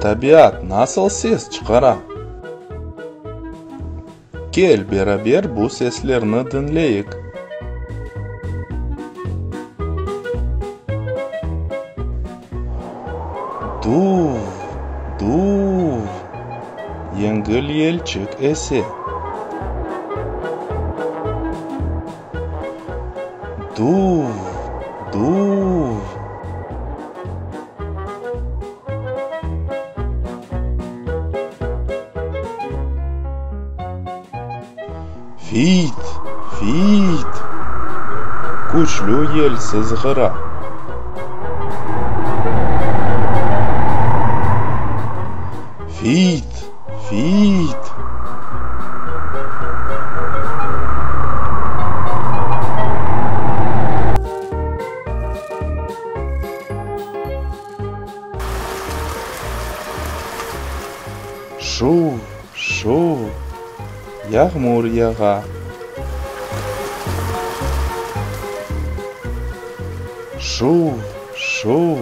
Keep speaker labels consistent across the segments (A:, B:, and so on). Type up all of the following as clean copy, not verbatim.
A: Tabiat nasıl ses çıqara? Kel, beraber bu seslerni diñleyik. Duv, duv, yengil yelçik ese. Duv, duv. Fiyt, fiyt, küçlü yel sızğıra. Fiyt, fiyt. Şuv, şuv, yağmur yağa. Şuv, şuv.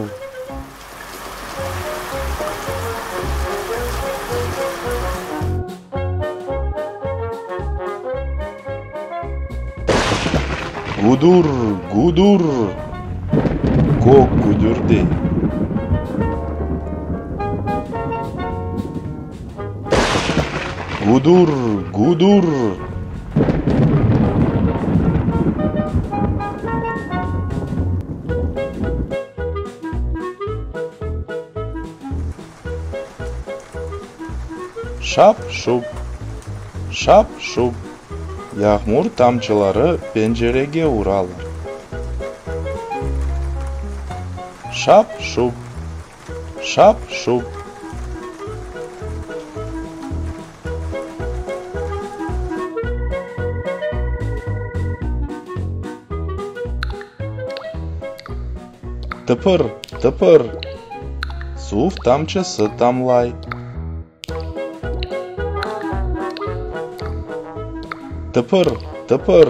A: Gudur, gudur, kök güdürdey. Gudur, gudur. Şap-şup, şap-şup, yağmur tamçıları pencerege uralar. Şap-şup, şap-şup. Tıpır, tıpır, suv tamçısı tamlay. Tıpır, tıpır.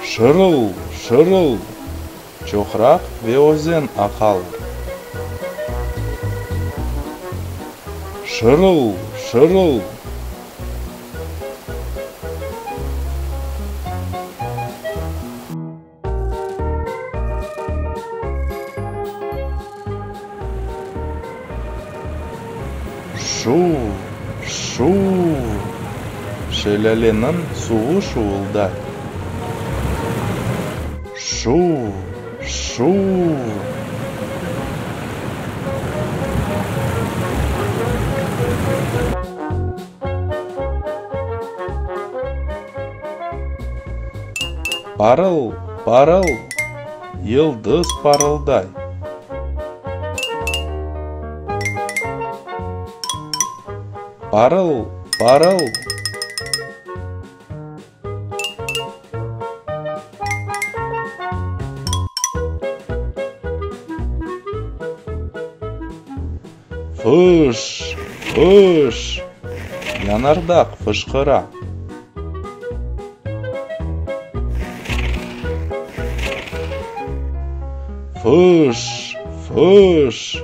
A: Şırıl, şırıl, çoqraq ve özen aqalar. Şırıl, şırıl. Şuv, şuv, şelâleniñ suvu şuvulday. Şuv, şuv. Parıl, parıl, yıldız parılday. Parıl, parıl. Fış, fış, yanardağ fışqıra. Fış, fış.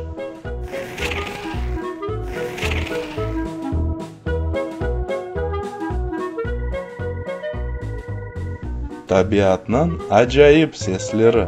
A: Tabiatnıñ acayip sesleri.